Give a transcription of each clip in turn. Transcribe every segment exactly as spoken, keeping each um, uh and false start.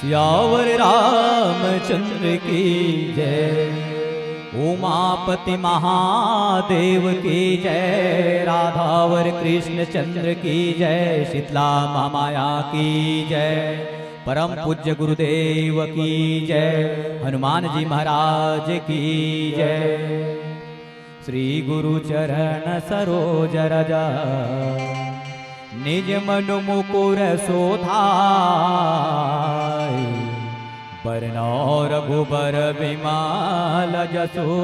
सियावर रामचंद्र की जय, उमापति महादेव की जय, राधावर कृष्ण चंद्र की जय, शीतला महामाया की जय, परम पूज्य गुरुदेव की जय, हनुमान जी महाराज की जय। श्री गुरु चरण सरोज रज, निज मन मुकुर सोधाय, बरनौ रघुबर विमल जसु,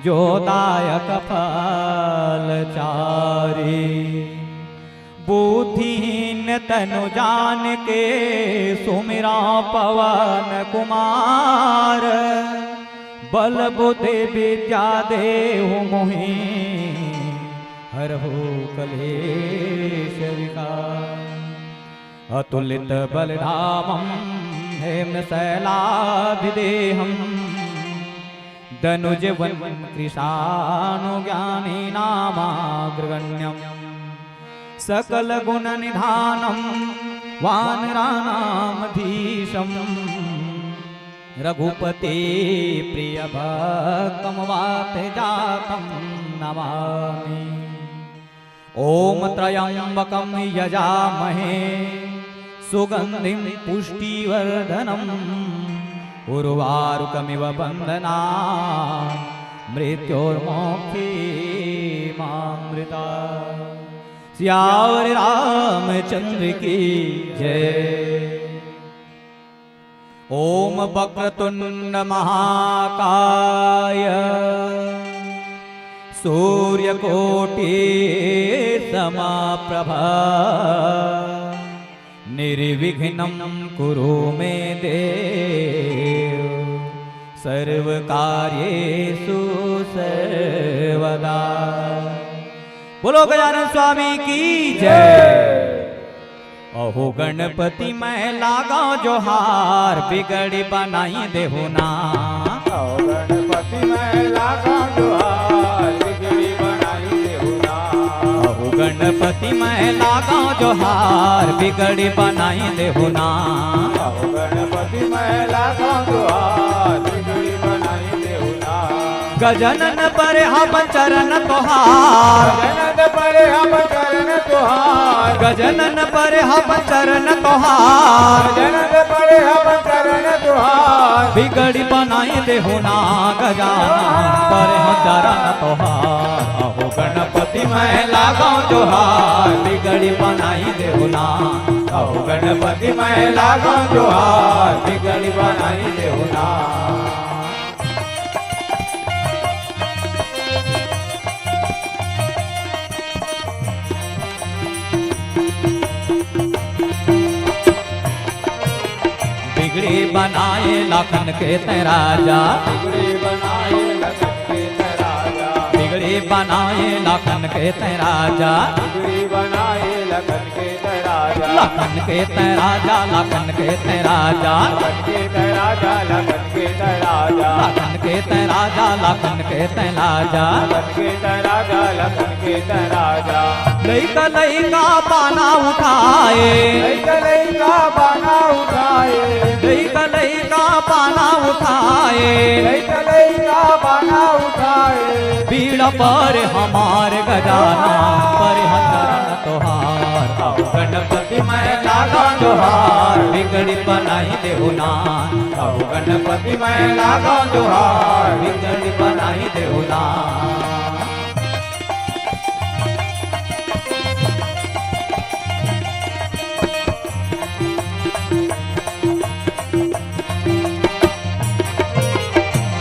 जो दायक फल चारि। बुद्धिहीन तनु जान के, सुमिरौ पवन कुमार, बल बुद्धि विद्या देहु मोहि, हरहु कलेश विकार। अतुलित बलधामं हेम शैलाभिदेहं, दनुजवनं कृशानुज्ञानिनाम अग्रगण्यं। सकल गुण निधानं वानराणामधीशं, रघुपति प्रिय भक्तं वात जातं नमामि। ॐ त्र्यम्बकं यजामहे सुगन्धिं पुष्टिवर्धनम्। उर्वारुकमिव बन्धनान् मृत्योर्मुक्षेमामृतात्। सियावर रामचंद्र की जय। ॐ वक्रतुण्ड महाकाय सूर्यकोटि समप्रभ, निर्विघ्नं कुरु मे देव सर्वकार्येषु सर्वदा। बोलो गजानन स्वामी की जय। अहो गणपति मैं लागौं जोहार, बिगड़ी बनाई देहु ना। अहो गणपति मैं लागौं जोहार, बिगड़ी बनाई देहु ना। अहो गणपति मैं लागौं जोहार, बिगड़ी बनाई देहु ना। अहो गणपति मैं लागौं जोहार, बिगड़ी बनाई देहु ना। गजानन परे हवय चरण तोहार। गजानन परे हवय चरण तोहार। गजानन परे हवय चरण तोहार। गजानन परे हवय चरण तोहार। बिगड़ी बनाई देहु ना गजानन परे हवय चरण तोहार। अहो गणपति मैं लागौं जोहार, बिगड़ी बनाई देहु ना। अहो गणपति मैं लागौं जोहार, बिगड़ी बनाई देहु ना। बिगड़ी बनाए लखन के तैं राजा। बिगड़ी बनाए लखन के तैं राजा। बिगड़ी बनाए लखन के तैं राजा। बिगड़ी बनाए लखन के तैं राजा। लखन के तैं राजा, लखन के तैं राजा। लखन के तैं राजा, लखन के तैं राजा। लखन के तैं राजा, लखन के तैं राजा। लखन के तैं राजा, लखन के तैं राजा। लइका लइका पाना उठाए। लइका लइका पाना उठाए। लइका लइका पाना उठाए। लइका लइका पाना उठाए। बीड़ा परे हमार गजानन, परे हवय चरण तोहार। अहो गणपति मैं लागौं जोहार, बिगड़ी बनाई देहु ना। अहो गणपति मैं लागौं जोहार, बिगड़ी बनाई देहु ना।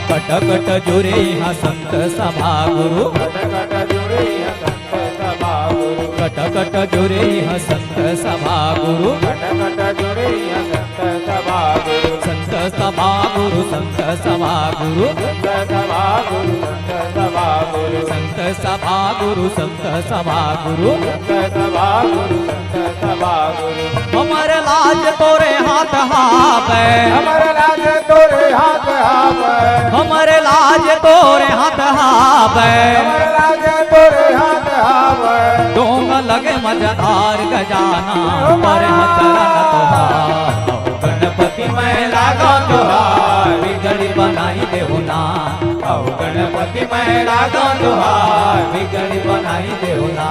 कट कट जुरे इहाँ संत सभा गुरु। कट कट जुरे इहाँ संत सभा गुरु। कट कट जुरे इहाँ संत सभा गुरु। कट कट जुरे इहाँ संत सभा गुरु। संत सभा गुरु, संत सभा गुरु। संत सभा गुरु, संत सभा गुरु। संत सभा गुरु, संत सभा गुरु। संत सभा गुरु, संत सभा गुरु। हमर लाज तोरे हाथ हावय। हमर लाज तोरे हाथ हावय। हमर लाज तोरे हाथ हावय। हमर लाज तोरे हाथ हावय। डोंग लगे मझधार गजानन, परे हवय चरण तोहार। पति मैं लागो जोहार, बिगड़ी बनाई देहु ना।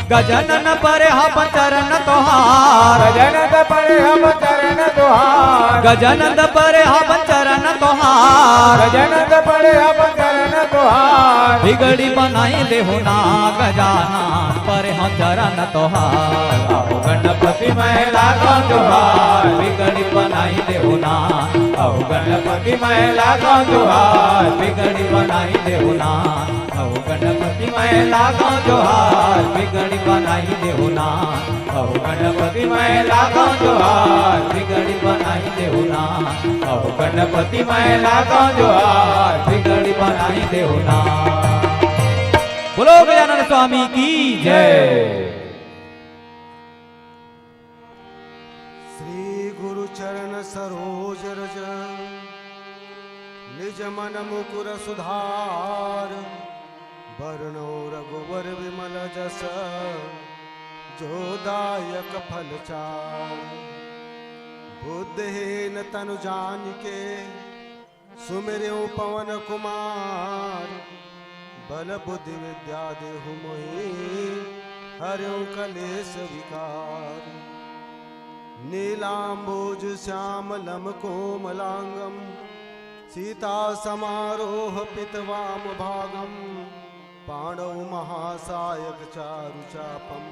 गजानंद परे हब चरण तोहार। गजानंद परे हब चरण तोहार। गजानंद परे हब चरण तोहार। गजानंद परे हब चरण तोहार। बिगड़ी बनाई देहु ना। गजानंद परे हब चरण तोहार। आओ गणपति मैं लागो जोहार, बिगड़ी बनाई देहु ना। आओ गणपति मैं लागो जोहार, बिगड़ी बनाई देहु ना। आओ गणपति मैं लागो जोहार, बिगड़ी बनाई देहु ना। आओ गणपति मैं लागो जोहार, बिगड़ी बनाई देहु ना। आओ गणपति मैं लागो जोहार, बिगड़ी बनाई देहु ना। बोलो गजानन स्वामी की जय। श्री गुरु चरण सरोज रज, निज मन मुकुर सुधार। बरनउँ रघुबर विमल जस, जो दायक फल चार। बुद्धिहीन तनु जानिके, सुमिरेउ पवन कुमार। बल बुद्धि विद्या देहु मोहि, हरेउ कलेस विकार। नीलाम्बोज श्यामलं कोमलांगं, सीता समारोह पित वाम भागं। पाणौ महासायक चारु चापं,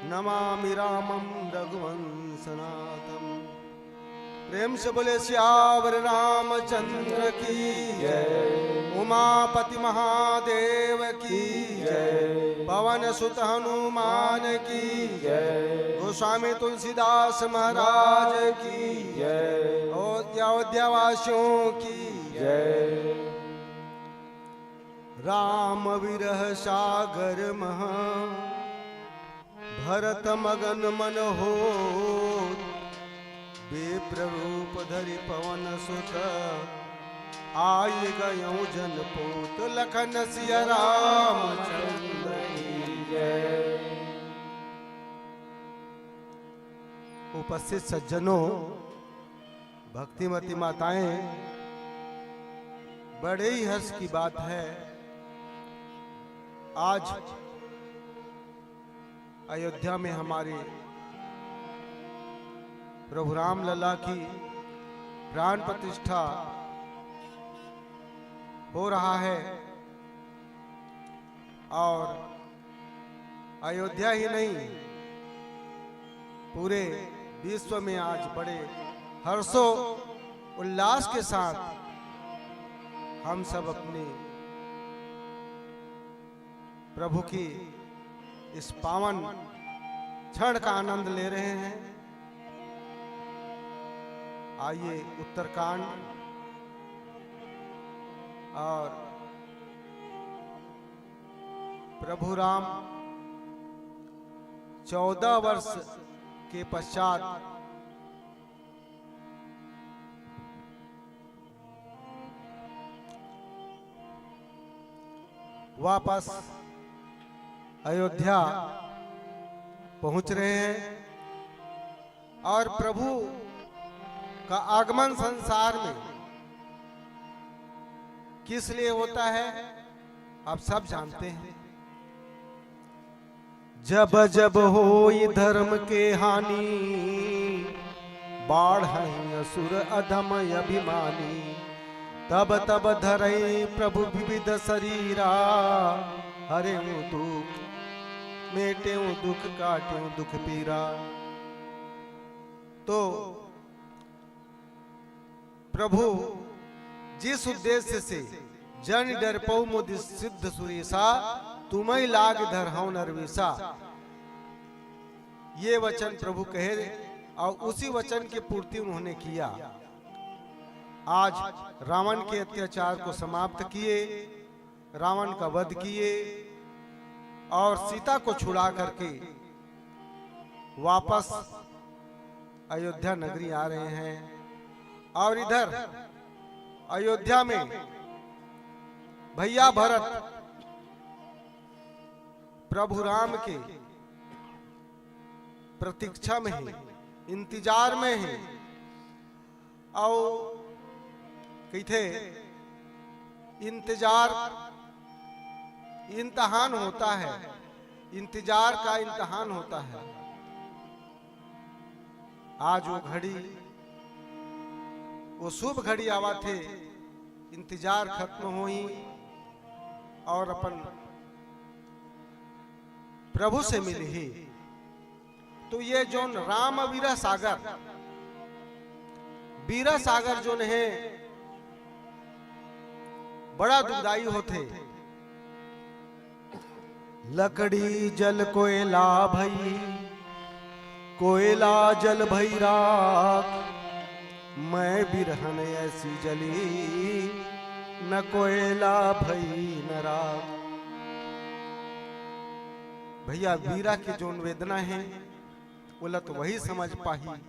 नमामि रामं रघुवंशनाथं। प्रेम से बोले सियावर रामचंद्र की जय, उमापति महादेव की जय, पवन सुत हनुमान की जय, गोस्वामी तुलसीदास महाराज की जय, अयोध्या, अयोध्या वासियों की जय। राम विरह सागर महा भरत मगन मन होत, विप्र रूप धरि पवन सुत, आइ गयउँ जन पोत। लखन सिया रामचंद्र की जय। उपस्थित सज्जनों, भक्तिमती माताएं, बड़े ही हर्ष की बात है, आज अयोध्या में हमारे प्रभु रामलला की प्राण प्रतिष्ठा हो रहा है और अयोध्या ही नहीं, पूरे विश्व में आज बड़े हर्षो उल्लास के साथ हम सब अपने प्रभु की इस पावन क्षण का आनंद ले रहे हैं। आइए, उत्तरकांड और प्रभु राम चौदह वर्ष के पश्चात वापस अयोध्या पहुंच रहे हैं और प्रभु का आगमन संसार में किस लिए होता है, आप सब जानते हैं। जब जब होई धर्म के हानि, बाढ़हीं असुर अधम अभिमानी। तब तब धरई प्रभु विविध शरीरा, हरेउ दुख मेटेउ दुख काटेउ दुख पीरा। तो प्रभु जिस उद्देश्य से "जनि डरपउ मुदि सिद्ध सुरेसा, तुम्हइ लागि धरहउँ नरवेसा", ये वचन प्रभु कहे और उसी वचन की पूर्ति उन्होंने किया। आज रावण के अत्याचार को समाप्त किए, रावण का वध किए और सीता को छुड़ा करके वापस अयोध्या नगरी आ रहे हैं। और इधर अयोध्या में भैया भरत प्रभु राम के प्रतीक्षा में हैं, इंतजार में हैं। अउ कहिथे, इंतजार, इम्तिहान होता है, इंतजार का इम्तिहान होता है। आज वो घड़ी, वो शुभ घड़ी आवा थे, इंतजार खत्म होई और अपन प्रभु से मिलही। तो ये जोन राम विरह सागर, विरह सागर जोन हे, बड़ा दुखदाई होथे। लकड़ी जल कोयला भई, कोयला जल भई राख, मैं बिरहन ऐसी जली, न कोयला भई न राख। भैया, बीरा के जोन वेदना हे, ओला तो वही समझ पाही,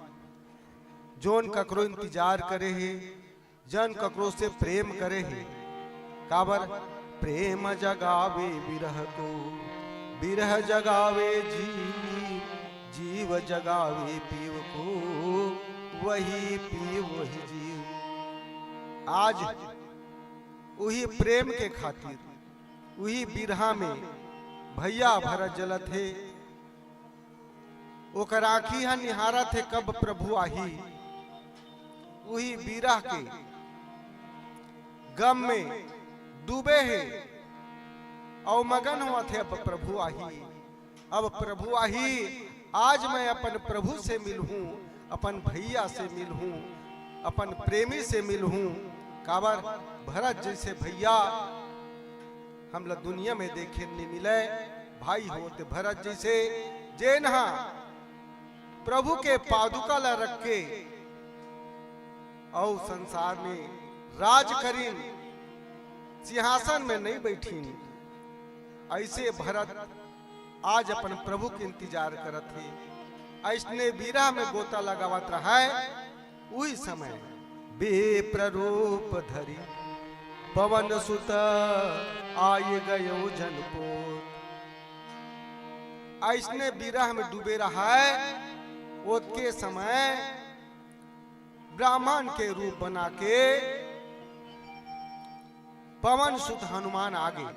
जोन ककरो इंतजार करे हे, जन ककरो से प्रेम करे हे। काबर? प्रेम जगावे बिरह को, बिरह जगावे जीव, जीव जगावे पीव को, वही पीव वही जीव। आज उही प्रेम के खातिर, उही बिरहा में भैया भरत जलत हे, ओकर आँखी ह निहारत हे कब प्रभु आही। उही बिरह के गम में डूबे हे अउ मगन होवत हे, अब प्रभु आही, अब प्रभु आही। आज मैं अपन प्रभु से मिलहूँ, अपन भैया से मिलहूँ, अपन प्रेमी से मिलहूँ। काबर? भरत जैसे भैया हमला दुनिया में देखे नहीं मिले। भाई होते भरत जैसे, जेन हा प्रभु के पादुका ला रख के अउ संसार में राज करिन, सिंहासन में नहीं बैठिन। ऐसे भरत आज अपन प्रभु के इंतजार करत हे। ऐसने बिरह में गोता लगावत रहय। उही समय विप्र रूप धरी पवन सुत आय गयो जनपोत। ऐसने बिरह में डूबे रहय, ओतके समय ब्राह्मण के रूप बना के पवन सुत हनुमान आगे।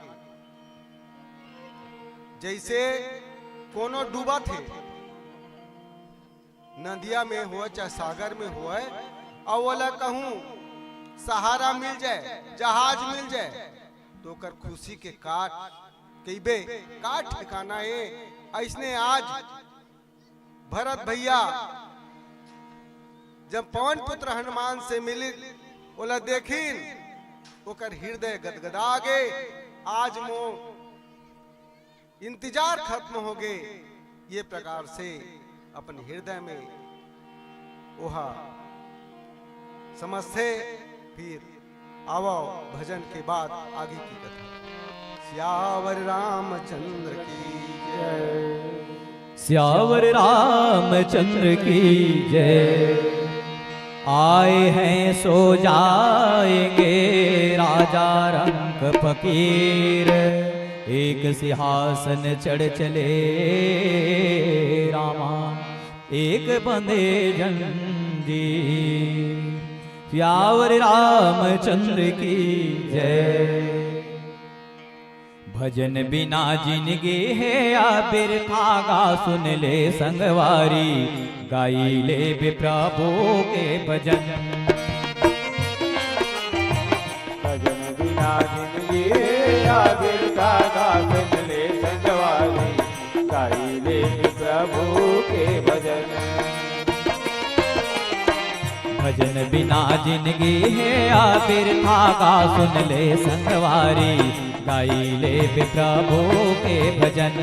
जैसे कोनो डूबत हे, नदिया में होय चाहे सागर में होय, अउ ओला कहूँ सहारा मिल जाय, जहाज मिल जाय, तो ओकर खुशी के का कहिबे, का ठिकाना हे। अइसने आज भरत भैया जब पवन पुत्र हनुमान से मिलिन, ओला देखिन, ओकर हृदय गदगदा गे। आज मोर इंतजार खत्म हो गे। ये प्रकार से अपन हृदय में ओहा समझथे। फिर आवव भजन के बाद आगे की कथा। सियावर रामचंद्र की जय। सियावर रामचंद्र की जय। आए हैं सो जाएंगे राजा रंक फकीर, एक सिंहासन चढ़ चले रामा, एक बंधे जंजीर। सियावर रामचंद्र की जय। भजन बिना जिनगी हे या बिरथा गा, सुन ले संगवारी, गाई लेबे प्रभु के भजन। भजन बिना जिनगी हे या बिरथा गा, सुन ले संगवारी, गाई लेबे प्रभु के भजन। भजन बिना जिनगी हे या बिरथा गा, सुन ले संगवारी, गाई लेबे प्रभु के भजन।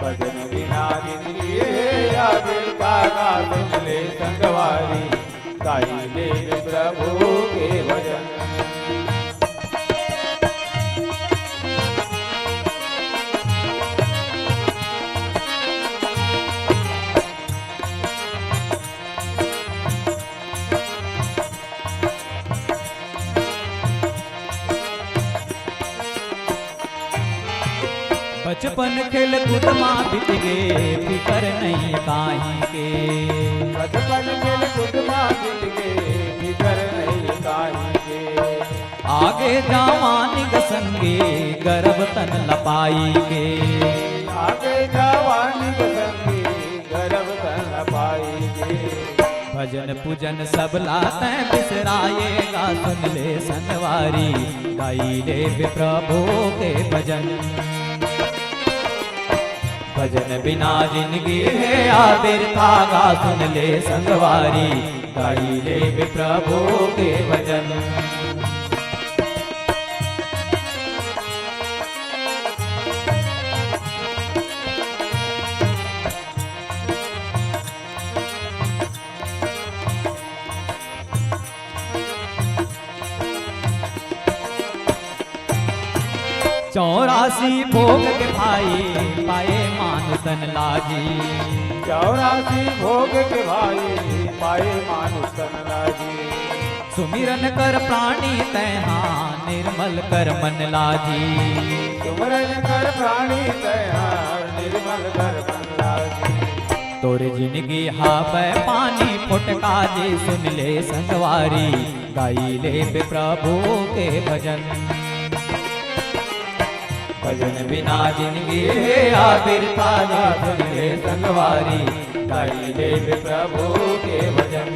भजन बिना जिनगी हे या बिरथा गा, सुन ले संगवारी, गाई लेबे प्रभु के भजन। बचपन खेल कूद मा बीत गे, फिकर नइ काहीं के। बचपन खेल कूद मा बीत गे, कर नहीं काही के। आगे जवानी के संगे गरब तन ल पाई के। आगे जवानी के संगे गरब तन ल पाई के। भजन पूजन सब ला तैं बिसराएगा, सुन ले संगवारी, गाई ले बे प्रभु के भजन। भजन बिना जिनगी हे आ बिरथा गा, सुन ले संगवारी, गाई ले बे प्रभु के भजन। चौरासी भोग के भाई पाए मानुष तन ला जी। चौरासी भोग के भाई पाए मानुष तन ला जी। सुमिरन कर प्राणी तैं हा निर्मल कर मन ला जी। सुमिरन कर प्राणी तैं हा निर्मल कर मन ला जी। तोर जिनगी हावय पानी फोटका जी, सुन ले संगवारी, गाई ले बे प्रभु के भजन। भजन बिना जिनगी हे आ बिरथा गा, सुन ले संगवारी, गाई ले बे प्रभु के भजन।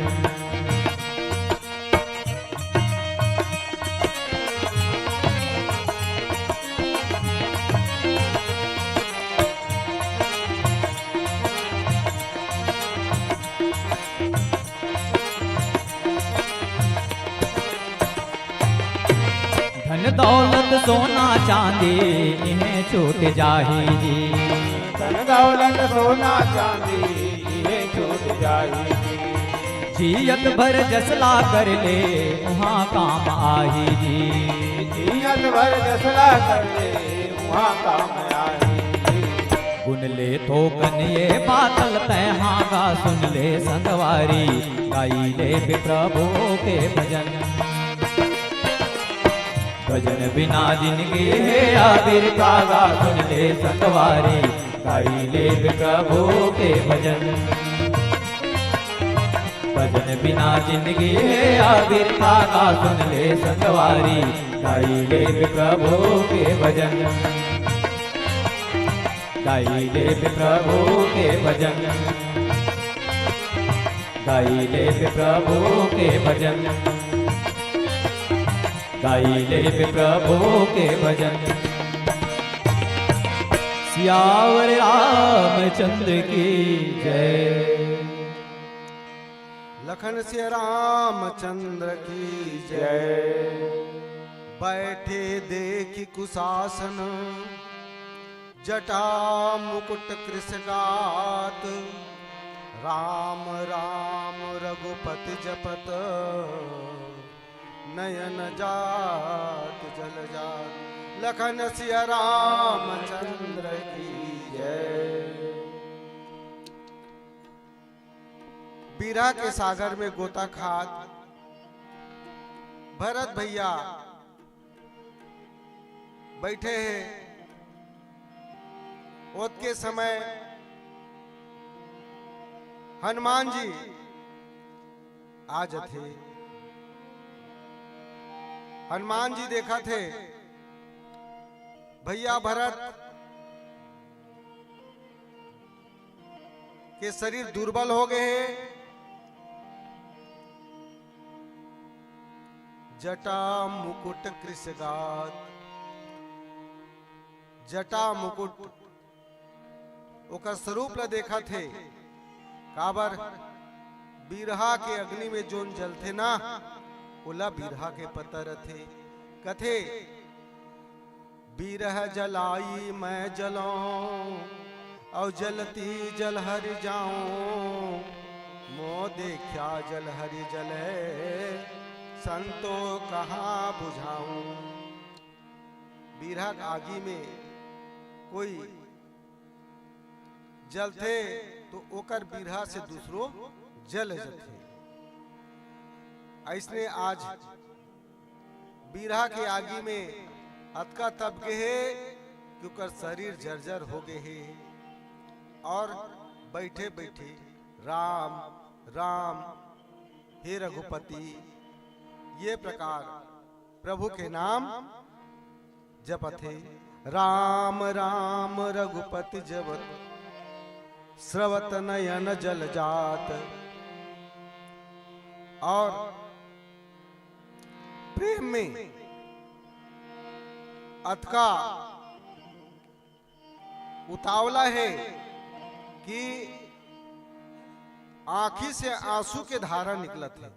धन दौलत सोना चांदी इहें छूट जाही जी। धन दौलत सोना चांदी इहें छूट जाही जी। जियत भर जसला कर ले उहाँ काम आही जी। जियत भर जसला कर ले उहाँ काम आही जी। गुन ले थोकन ये बातल तैं हा गा, सुन ले संगवारी, गाई ले बे प्रभु के भजन। भजन बिना जिनगी हे आ बिरथा गा, सुन ले संगवारी, गाई ले बे प्रभु के भजन। भजन बिना जिनगी हे आ बिरथा गा, सुन ले संगवारी, गाई ले बे प्रभु के भजन। गाई ले बे प्रभु के भजन। गाई ले बे प्रभु के भजन। गाई ले बे प्रभु के भजन। सियावर रामचंद्र की जय। लखन सिया रामचंद्र की जय। बैठे देखि कुशासन जटा मुकुट कृशगात। राम राम रघुपति जपत नयन जात जल जात। लखन सिया रामचंद्र की जय। बिरहा के सागर में गोता खात भरत भैया बैठे हे। ओतके समय हनुमान जी आ जथे। हनुमान जी देखत हे, भैया भरत के शरीर दुर्बल हो गए हे। जटा मुकुट कृशगात, जटा मुकुट ओकर स्वरूप ल देखत हे। काबर बिरहा के अग्नि में जोन जलथे ना, ओला बिरहा के पता रथे। कथे, बिरह जलाई मैं जलौं, अउ जलती जलहरि जाऊं। मोह देख्या जलहरि जले, संतो कहाँ बुझाऊं। बिरहा के आगी में कोई जलथे तो ओकर बिरहा से दूसरो जल जथे। अइसने आज बिरहा के आगी में अतका तप गे हे कि ओकर शरीर जर्जर हो गे हे। अउ बइठे बइठे राम, राम, हे रघुपति, ये प्रकार प्रभु के नाम जपत हे। राम राम रघुपति जपत, स्रवत नयन जल जात। और प्रेम में अतका उतावला हे कि आँखी से आँसू के धारा निकलत हे,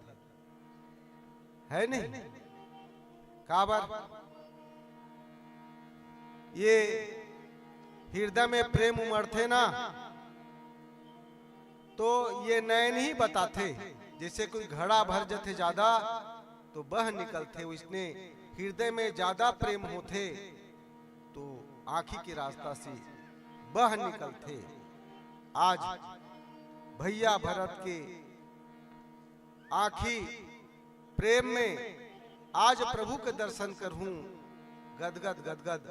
हे नहीं? काबर? ये हृदय में प्रेम उमड़थे ना, तो ये नैन ही बताथे। जैसे कोई घड़ा भर जथे ज्यादा, तो बह निकलथे, वइसने हृदय में ज्यादा प्रेम होथे, तो आँखी के रास्ता से बह निकलथे। आज भैया भरत के आँखी प्रेम में, आज प्रभु के दर्शन करहूँ, गदगद गदगद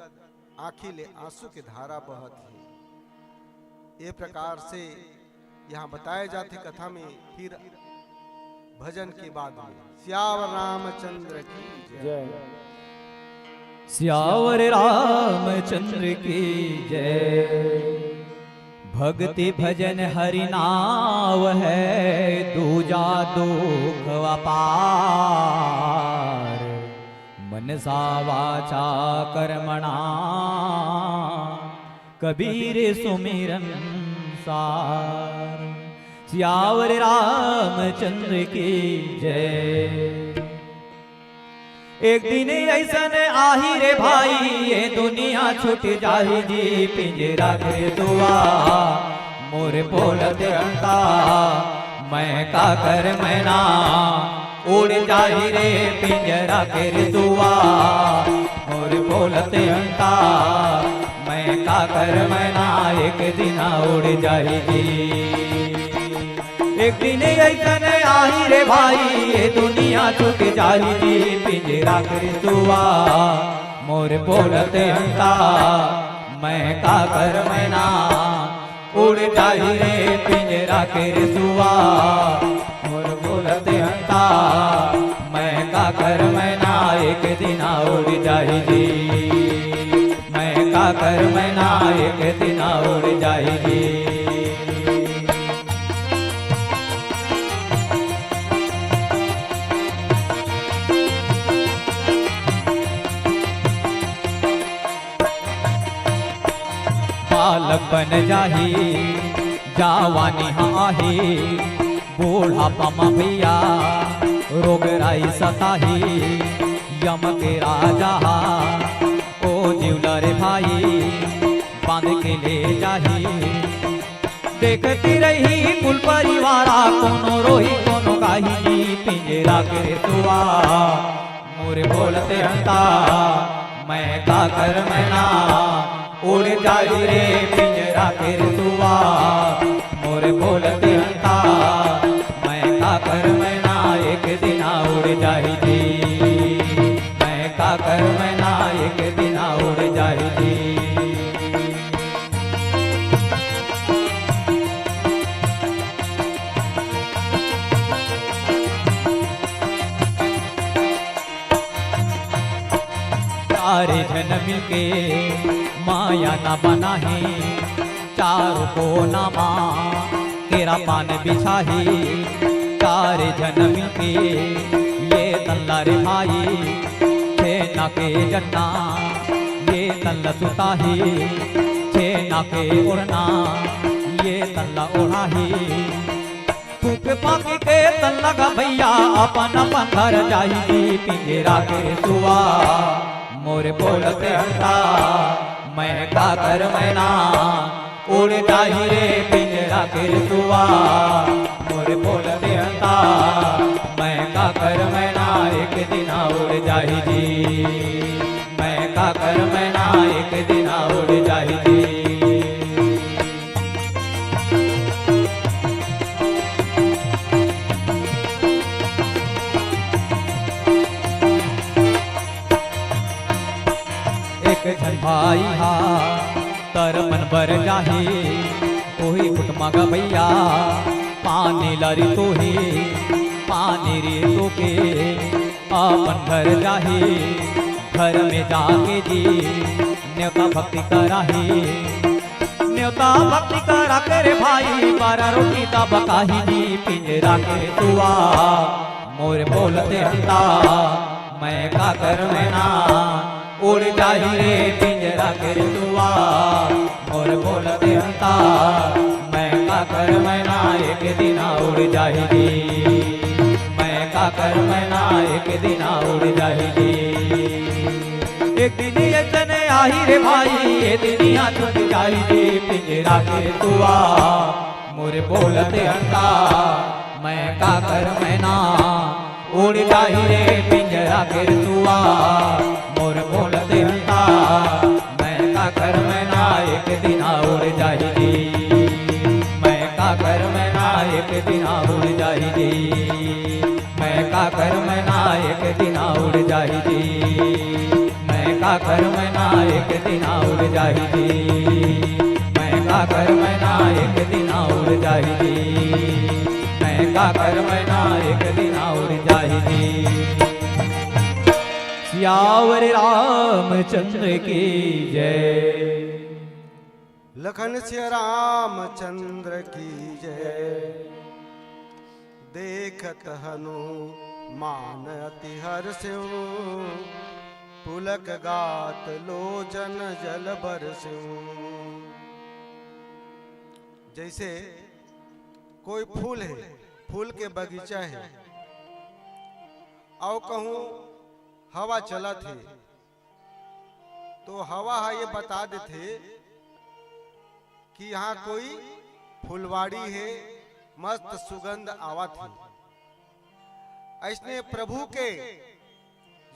आँखी ले आँसू के धारा बहत हे। ये प्रकार से यहाँ बताए जाथे कथा में, फिर भजन के बाद में। सियावर रामचंद्र की जय। जय। सियावर रामचंद्र की जय। भक्ति भजन हरि नाव है, दूजा दुख अपार। मनसा वाचा कर्मणा, कबीर सुमिरन सार। सियावर रामचंद्र की जय। एक दिन अइसन आही रे भाई, ये दुनिया छूट जाही जी, पिंजरा के दुआ मोर बोलत अंता, मैं का कर मैना उड़ जाही रे, पिंजरा के दुआ मोर बोलत अंता, मैं का कर मैना एक दिन उड़ जाही जी। एक दिन अइसन आही रे भाई, ये दुनिया छूट जाही जी, पिंजरा के दुआ मोर बोलत अंता, मैं का कर मैना उड़ जाही रे, पिंजरा के दुआ मोर बोलत अंता, मैं का कर मैना एक दिन उड़ जाही जी, मैं का कर मैना एक दिन उड़ जाही जी। बालक बन जाही, जवानी ह आही, बुढ़ापा म भैया रोग राई सताही। यम के राजा हा ओ जीव ल रे भाई, बांध के ले जाही। देखती रही कुल परिवारा, कोनो रोही कोनो गाही, पिंजरा के सुआ मोर बोलत अंता, मैं का कर मैना उड़ जाही रे, पिंजरा के सुआ मोर बोलत अंता, मैं का कर मैना एक दिन उड़ जाही जी, मैं का कर मैना एक दिन उड़ जाही जी। चार झन मिलके माया न बनाही, चारों कोना मा केरा पान बिछाही। चार झन मिलके ये तल्ला रे भाई, छेना के जन्ना ये तल्ला सुताही। छेना के ओढ़ना ये तल्ला ओढ़ाही। फूक फाकी के तल्ला गा भैया, अपन अपन घर जाही जी, पिंजरा के सुआ मोर बोलत अंता, मैं का कर मैना उड़ जाही रे, पिंजरा के सुआ मोर बोलत अंता, मैं का कर मैना एक दिन उड़ जाही जी, मैं का कर मैना एक दिन उड़ जाही जी। एक झन भाई हा तरपन बर जाही, ओही कुटमा गा भैया पानी लरी तोही, पानी रे तोके अपन घर जाही, घर में जाके जी नेवता भक्ति कराही। नेवता भक्ति करा के रे भाई, बारा रोटी तब काही जी, पिंजरा के सुआ मोर बोलथे अंता, मैं का कर मैना उड़ जाही रे, पिंजरा के सुआ मोर बोलथे अंता, मैं का कर मैना एक दिन उड़ जाही जी, मैं का कर मैना एक दिन उड़ जाही जी। एक दिन अइसने आही रे भाई, ए दिन छूट जाही जी, पिंजरा के सुआ मोर बोलथे अंता, मैं का कर मैना उड़ जाही रे, पिंजरा के सुआ मोर बोलथे अंता, मैं का कर मैना एक दिन उड़ जाही जी, मैं का कर मैना एक दिन उड़ जाही जी, मैं का कर मैना एक दिन उड़ जाही जी, मैं का कर मैना एक दिन उड़ जाही जी, मैं का कर मैना एक दिन उड़ जाही जी, मैं का कर मैना एक दिन उड़ जाही जी। सियावर रामचंद्र की जय। लखन सिया रामचंद्र की जय। देखत हनुमान अति हर्षिउ, पुलक गात लोचन जल बरसिउ। जैसे कोई फूल है, फूल के बगीचा है, अउ कहूँ हवा चलत है, तो हवा ह ये बता देथे कि यहाँ कोई फुलवाड़ी है, मस्त सुगंध आवत है। ऐसने प्रभु के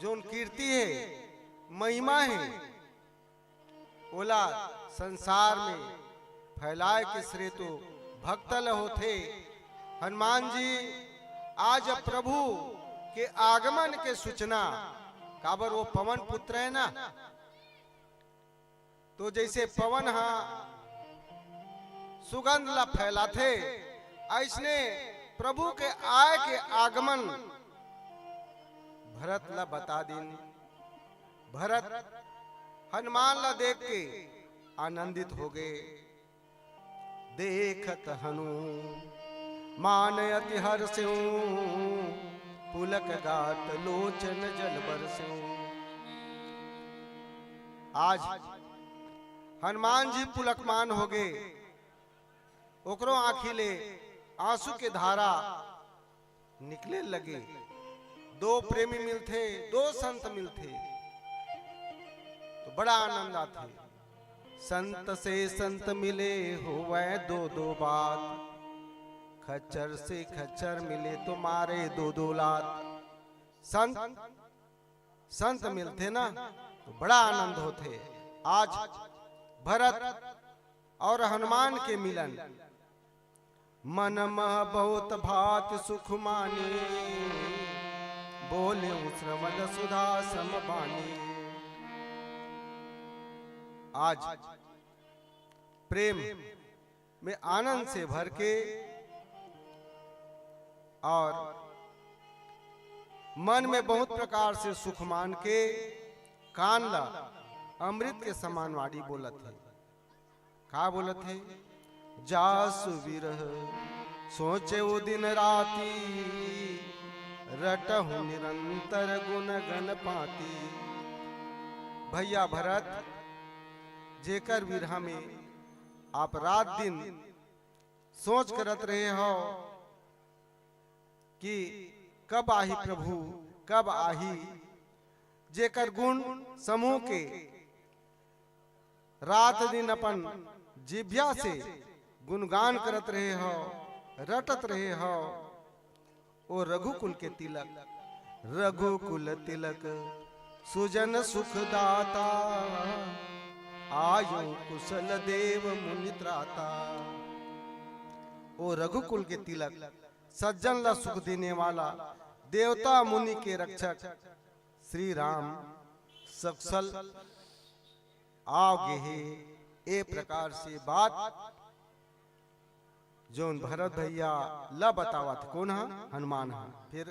जोन कीर्ति है, महिमा है, ओला संसार में फैलाए के श्रेय तो भक्त ल होथे। हनुमान जी आज प्रभु के आगमन के सूचना, काबर वो पवन पुत्र है ना, तो जैसे पवन हा सुगंध ला फैलाथे, ऐसने प्रभु के आय के आगमन भरत ला बता दिन। भरत हनुमान ला देख के आनंदित हो गए। देखत हनुमान अति हर्षिउ, पुलक गात लोचन जल बरसिउ। आज हनुमान जी पुलकमान हो गए, ओकरो आँखी ले आंसू के धारा निकले लगे। दो प्रेमी मिलथे, दो संत मिलथे, तो बड़ा आनंद आथे। संत से संत मिले होवै दो दो बात, खच्चर से खच्चर मिले तो मारे दो दो लात। संत संत मिलथे ना, तो बड़ा आनंद होथे। आज भरत और हनुमान के मिलन। मन मह बहुत भात सुख मानी, बोले श्रवण सुधा सम बानी। आज प्रेम में आनंद से भर के और मन में बहुत प्रकार से सुख मान के कान ला अमृत के समान वाणी बोलत है। का बोलत है? जासु विरह सोचे वो दिन राती, रटहु निरंतर गुण गण पाती। भैया भरत, जेकर विरह में आप रात दिन सोच करत रहे हो कि कब आही प्रभु, कब आही, जेकर गुण समूह के रात दिन अपन जिभ्या से गुणगान करत रहे हो, रटत रहे हो। ओ रघुकुल के तिलक, रघुकुल तिलक सुजन सुखदाता, आयु कुशल देव मुनि त्राता। ओ रघुकुल के तिलक, सज्जन ला सुख देने वाला, देवता मुनि के रक्षक श्री राम सकुशल आव गे हे। ए प्रकार से बात जोन भरत भैया ला बतावत, कोन हा? हनुमान हा। फिर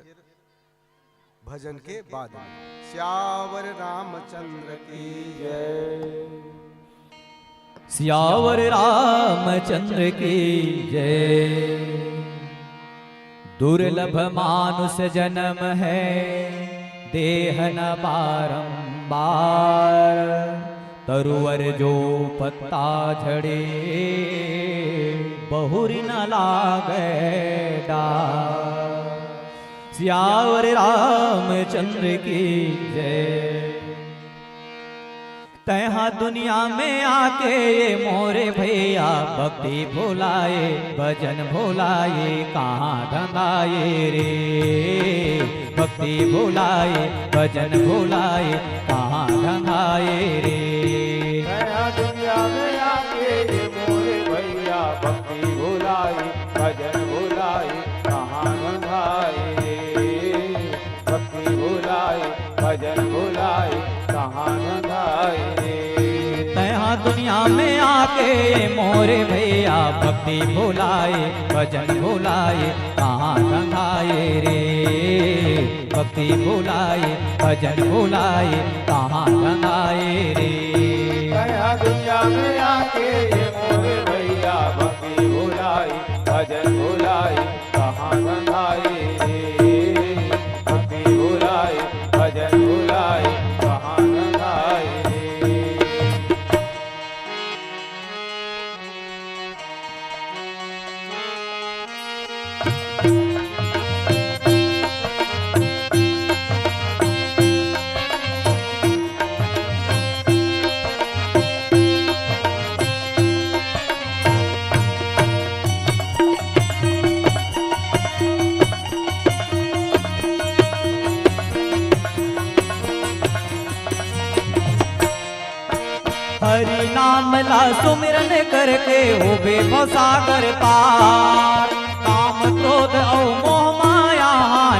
भजन के बाद में। सियावर रामचंद्र की जय। सियावर रामचंद्र की जय। दुर्लभ मानुष जन्म है, देह न बारंबार। तरुवर जो पत्ता झड़े, बहुरि न लागे डार। सियावर रामचंद्र की जय। तैहा दुनिया में आके ये मोरे भैया, भक्ति भुलाए, भजन भुलाए, कहाँ ढंगाए रे। भक्ति भुलाए, भजन भुलाए, कहाँ ढंगाए रे। तैहा दुनिया में आके ये मोरे भैया, भक्ति भुलाए, भजन भुलाए, कहाँ ढंगाए रे। भक्ति भुलाए, भजन भुलाए, कहाँ ढंगाए रे। तैहा दुनिया में आके मोरे भैया, भक्ति भुलाए, भजन भुलाए, कहाँ ढंगाए रे। भक्ति भुलाए, भजन भुलाए, कहाँ ढंगाए रे। तैहा दुनिया में आके ये मोरे भैया, भक्ति भुलाए, भजन भुलाए, कहाँ ढंगाए रे। भक्ति भुलाए, भजन भुलाए, कहाँ ढंगाए रे। हरि नाम ला सुमिरन करके होबे भवसागर पार। काम क्रोध अउ मोह माया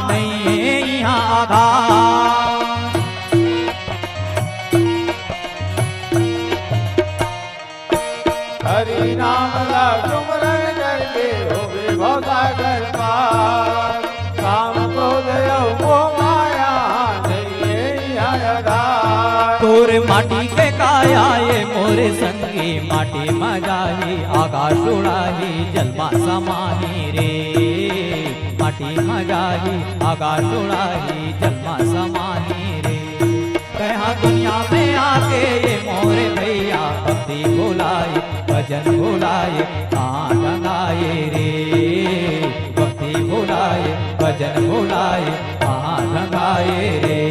नइये इहाँ आधार। हरि नाम ला सुमरन करके होबे भवसागर पार। काम क्रोध अउ मोह माया नइये इहाँ आधार। तोर माटी के काया ये मोरे संगी, माटी म जाही, आकाश उड़ाही, जल म समाही रे। माटी म जाही, आकाश उड़ाही, जल म समाही रे। तैहा दुनिया में आके ये मोरे भैया, भक्ति भुलाए, भजन भुलाए, कहाँ ढंगाए रे। भक्ति भुलाए, भजन भुलाए, कहाँ ढंगाए रे।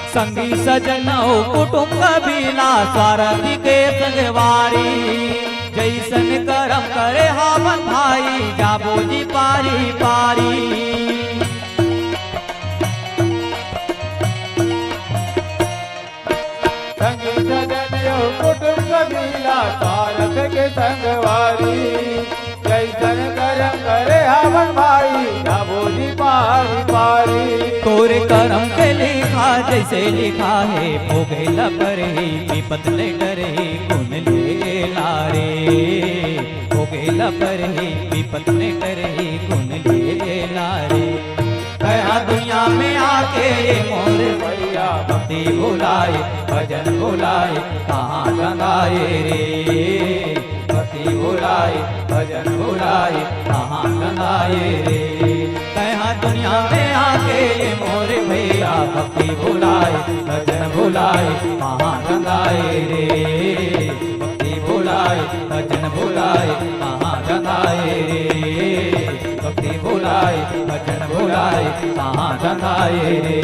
संगी सजन अउ कुटुंब बिना, स्वारथी के संगवारी। जइसन करम करे हावन भाई, जाबो जी पारी पारी। संगी सजन अउ कुटुंब बिना, स्वारथ के संगवारी। जइसन करम करे हावन भाई, जाबो जी पारी पारी। तोरे करम के लिखा जइसे लिखा हे, भोगे ल परही, बिपत ले डरही, गुन ले लारे। भोगे ल परही, बिपत ले डरही, गुन ले लारे। तैहा दुनिया में आके ये मोर भैया, भक्ति भुलाए, भजन भुलाए, कहाँ ढंगाए रे। भक्ति भुलाए, भजन भुलाए, कहाँ ढंगाए रे। तैहा दुनिया में आके ये मोर भैया, भक्ति भुलाए, भजन भुलाए, कहाँ ढंगाए रे। भक्ति भुलाए, भजन भुलाए, कहाँ ढंगाए रे। भक्ति भुलाए, भजन भुलाए, कहाँ ढंगाए रे।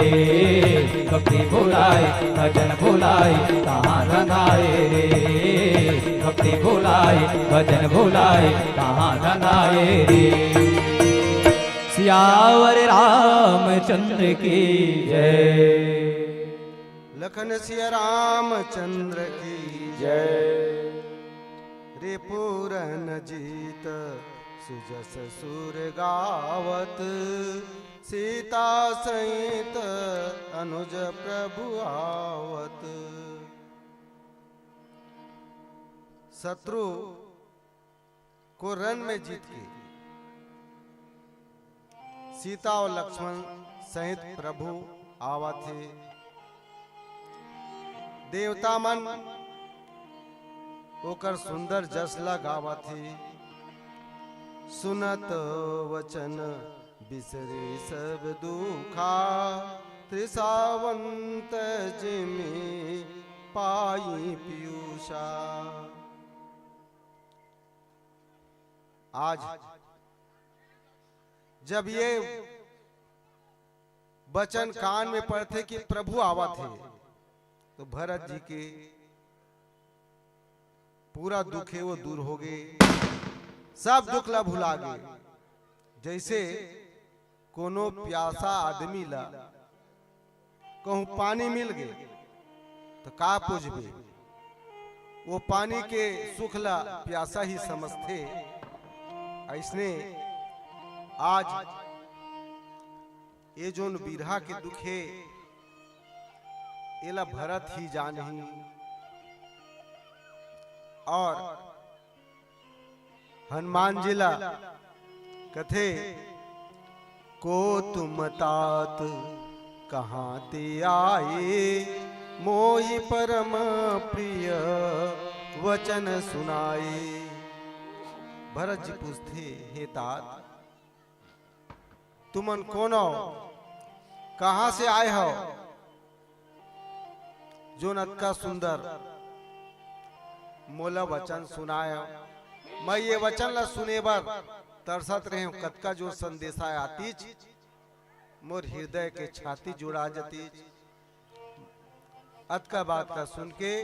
भक्ति भुलाए, भजन भुलाए, कहाँ ढंगाए रे। भक्ति भुलाए, भजन भुलाए, कहाँ ढंगाए रे। सियावर रामचंद्र की जय। लखन सिया रामचंद्र की जय। रिपुरन जीत सुजस सुर गावत, सीता सहित अनुज प्रभु आवत। शत्रु को रण में जीत के सीता और लक्ष्मण सहित प्रभु आवत हे। देवता मन ओकर सुंदर जस ला गावत हे। सुनत वचन बिसरे सब दुखा, तृषावंत जिमि पाई पीयूषा। आज जब ये वचन कान में पड़थे कि प्रभु आवत हे, तो भरत जी के पूरा दुख हे वो दूर हो गे, सब दुख ला भुला गे। जैसे कोनो प्यासा आदमी ला कहूँ पानी मिल गे, तो का पूछबे? वो पानी के सुख ला प्यासा ही समझथे। अइसने आज ये जोन बिरहा के दुख हे, एला भरत ही जानही। और हनुमान जी ला कथे, को तुम तात कहाँ ते आए, मोहि परम प्रिय वचन सुनाए। भरत जी पूछथे, हे तात, तुमन कोन हो, कहाँ से आए हो, जोन अतका सुंदर मोला वचन सुनाए हो? मैं ये वचन ला सुने बर तरसत रहे हूँ, कतका जोर संदेशा आतीच, मोर हृदय के छाती जुड़ा जतीच। अतका बात का सुन के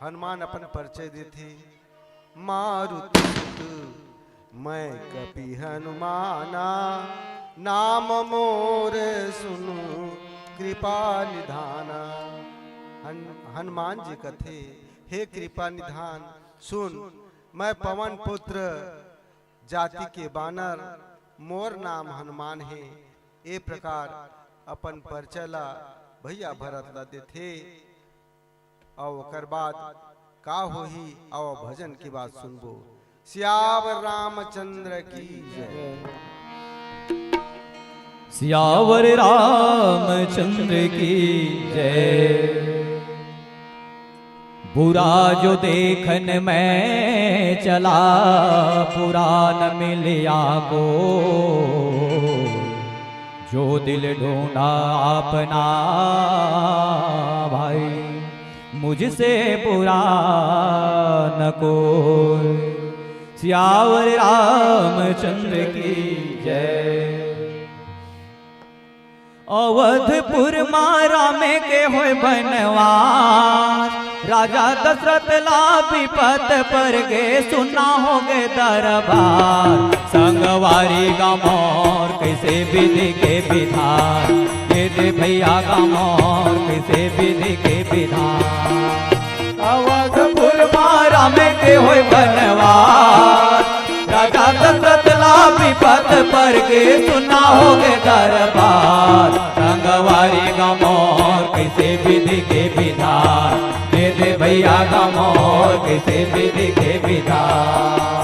हनुमान अपन परिचय देथे, मारुति सुत मैं कपि हनुमाना, नाम मोर सुनु कृपा निधाना। हन-, हनुमान जी कथे, हे कृपा निधान, सुन, मैं पवन पुत्र जाति के बानर, मोर नाम हनुमान हे। ए प्रकार अपन परिचय ला भैया भरत ला देथे। अउ ओकर बाद का होही, अउ भजन के बाद सुनबो। सियावर रामचंद्र की जय। सियावर रामचंद्र की जय। बुरा जो देखन मैं चला, पुरान मिलिया को, जो दिल ढूंढा अपना भाई, मुझसे बुरा न कोई। सियावर रामचंद्र की जय। अवधपुर मा रामे के होय बनवास, राजा दशरथ ला बिपत पर गे, सुना हो गे दरबार। संगवारी गा मोर कइसे विधि के विधान, दे दे भैया गा मोर कइसे विधि के विधान। अवधपुर मा रामे के होय बनवास, राजा दशरथ ला बिपत पर गे, सुना हो गे दरबार। संगवारी गा मोर कइसे विधि के विधान, दे दे भैया गा मोर कइसे विधि के विधान।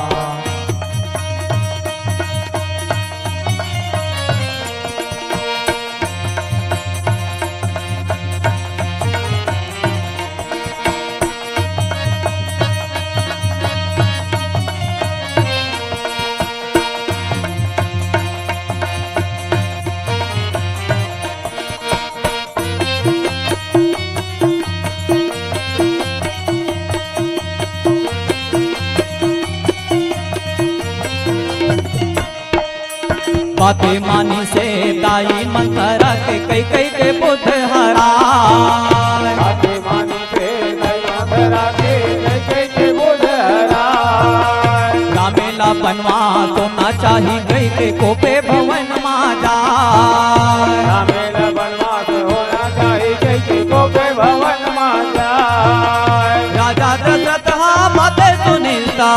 बाते मानिसे दाई मंथरा के, कहि कहि के बुध हराय। बाते मानिसे दाई मंथरा के, कहि कहि के बुध हराय। रामे ला बनवास तो ना चाही कहि के कोपे भवन मा जाय। रामे ल बनवास होना चाही, कहिके कोपे भवन मा जाय। राजा दशरथ हा बाते सुनिस ता,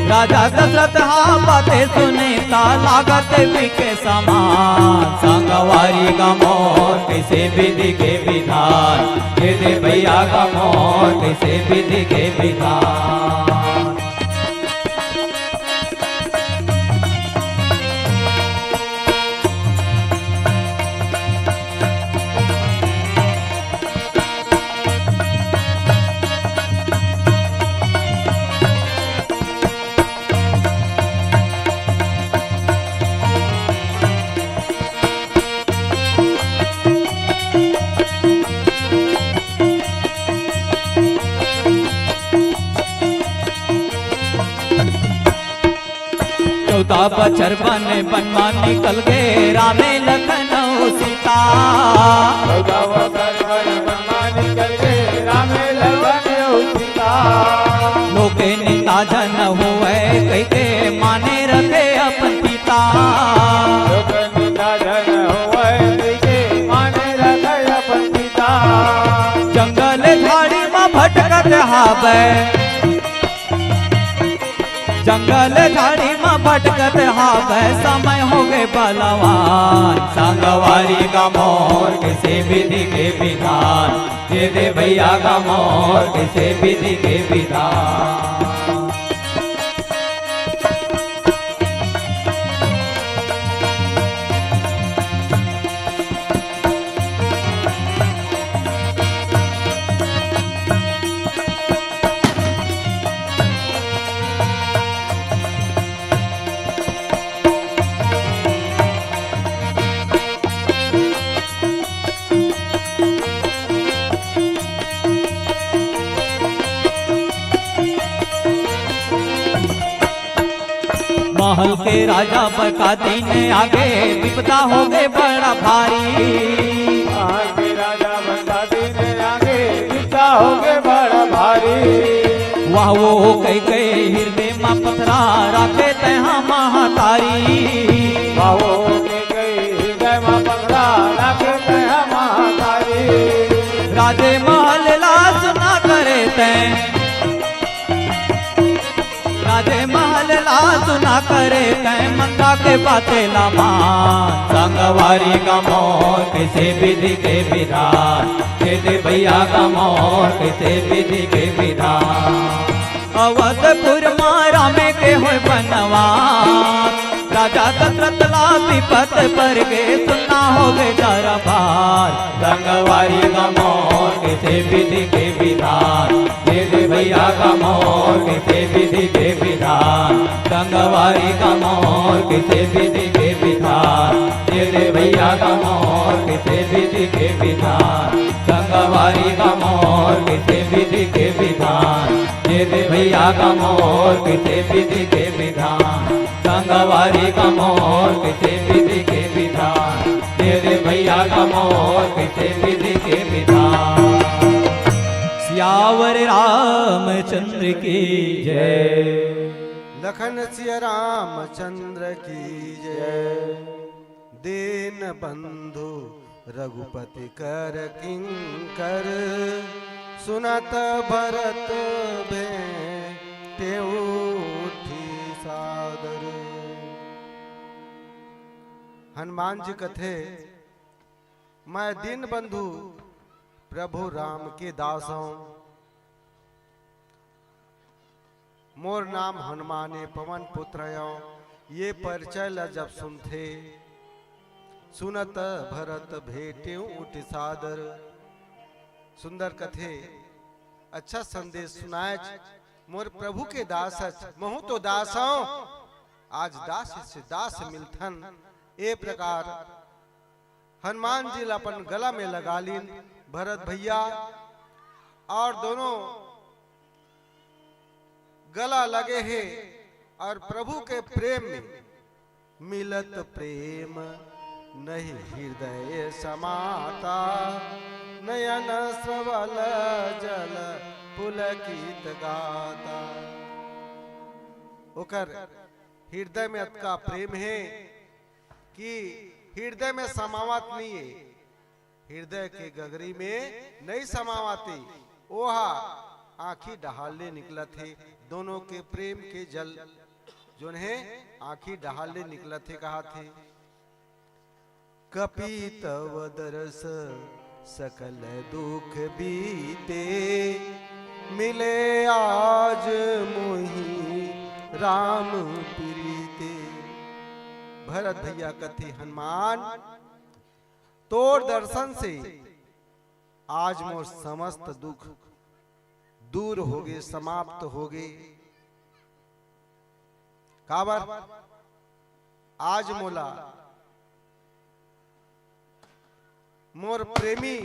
राजा दशरथ हा बाते सुनिस ता, लागत बिके समान। संगवारी गा मोर कइसे विधि के विधान, दे दे भैया गा मोर कइसे विधि के विधान। चौदह बछर बन, बन मा निकल गे रामे लखन अउ सीता। चौदह बछर बन, बन मा निकल गे रामे लखन अउ सीता। लोके निंदा झन होवय कहिके माने रखे अपन पिता। लोके निंदा झन होवय कहिके माने रखे अपन पिता। जंगल झाड़ी मा भटकत हावय, जंगल झाड़ी मा भटकत हावय, समय होगे बलवान। संगवारी गा मोर कइसे विधि के विधान, दे दे भैया गा मोर कइसे विधि के विधान। महल के राजा बर का दिन आगे, विपदा होगे बड़ा भारी। महल के राजा बर का दिन आगे, विपदा होगे बड़ा भारी। वाह वो कइके हृदय मा पथरा, राखे तैं हा महतारी। वाह वो कइके हृदय मा पथरा, राखे तैं हा महतारी। राजे महल ला सुना करे तैं, राजे महल ला सुना करे तैं, मंदा के बाते ला मान। संगवारी गा मोर कइसे विधि के विधान, दे दे भैया गा मोर कइसे विधि के विधान। अवधपुर मा रामे के होय बनवास, राजा दशरथ ला विपत पर गे, सुन्ना होगे दरबार। संगवारी गा मोर कइसे विधि के विधान, दे दे भैया गा मोर कइसे विधि के विधान। संगवारी गा मोर कइसे विधि के विधान, दे दे भैया गा मोर कइसे विधि के विधान। संगवारी गा मोर कइसे विधि के विधान, दे दे भैया गा मोर कइसे विधि के विधान। संगवारी गा मोर कइसे विधि के विधान, दे दे भैया गा मोर कइसे विधि के विधान। सियावर रामचंद्र की जय। लखन सिया रामचंद्र की जय। दीन बंधु रघुपति कर किंकर, सुनत भरत भेंटे उठी सादर। हनुमान जी कथे, मैं दीन बंधु प्रभु राम के दास हूँ। मोर नाम हनुमान ए, पवन पुत्र अयों। ये परिचय ला जब सुनथे, सुनत भरत भेंटे उठी सादर। सुंदर कथे, अच्छा संदेश सुनायच। मोर प्रभु के दास अच, महूँ तो दास हूँ। आज दास से दास मिलथन। ए प्रकार हनुमान जी ला अपन गला में लगा लीन भरत भैया, और दोनों गला लगे हे और प्रभु के प्रेम में मिलत प्रेम नहीं हृदय समाता, नयन श्रवल जल पुलकित गाता। ओकर हृदय में अतका प्रेम हे कि हृदय में समावत नइ हे, हृदय के गगरी में नइ समावत हे। ओहा आँखी डहार ले निकलत हे, दोनों के प्रेम के जल जोन हे आँखी डहार ले निकलत हे, कहत हे। कपि तव दरस सकल दुख बीते, मिले आज मोहि राम प्रीते। भरत भैया कथे, हनुमान, तोर दर्शन से आज मोर समस्त दुख दूर होगे, समाप्त होगे। काबर? आज मोला मोर प्रेमी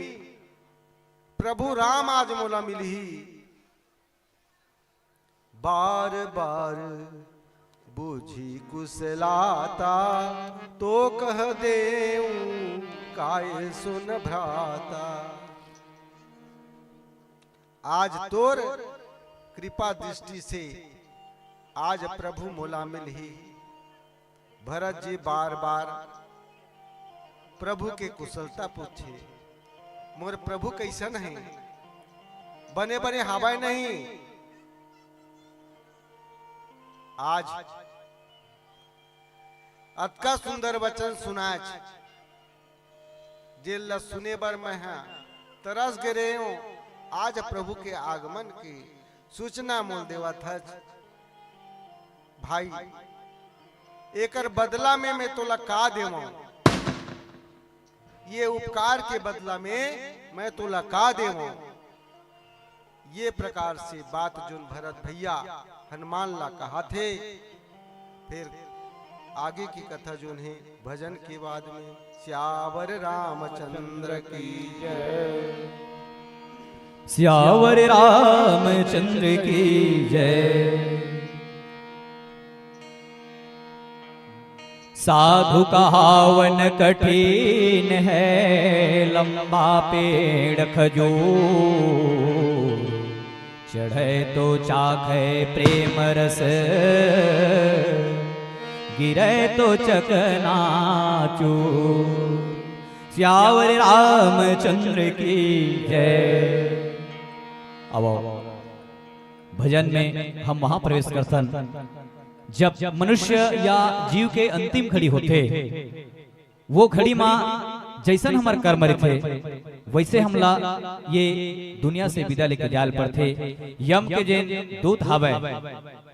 प्रभु राम आज मोला मिलही। बार बार बूझी कुशलाता, तो कह देऊं काय सुन भ्राता। आज तोर कृपा दृष्टि से आज प्रभु मोला मिलही। भरत जी बार बार प्रभु के कुशलता पूछे, मोर प्रभु कइसन हे, बने बने हावय नहीं? आज अतका सुंदर वचन सुनाच, जेन ल सुने बर मैं ह तरस गे रेहेंव। आज प्रभु के आगमन के सूचना मोल देवत हच। भाई, एकर बदला में मैं तोला का देवंव? ये उपकार के बदला में मैं तोला का देवंव? ये प्रकार से बात जोन भरत भैया हनुमान ला कहाथे। फिर आगे की कथा जोन हे भजन के बाद में। सियावर रामचंद्र की जय। सियावर रामचंद्र की जय। साधु कहावन कठिन है, लंबा पेड़ खजूर, चढ़े तो चाखे प्रेम रस, गिरे तो चकनाचूर। सियावर रामचंद्र की जय। अब भजन में हम वहां प्रवेश करथन, जब मनुष्य या जीव के अंतिम घड़ी होथे, वो घड़ी मा जैसन हमर कर्म रहिथे, वैसे हमला ये दुनिया से विदा लेके जाल पड़थे। यम के जेन दूत हावय,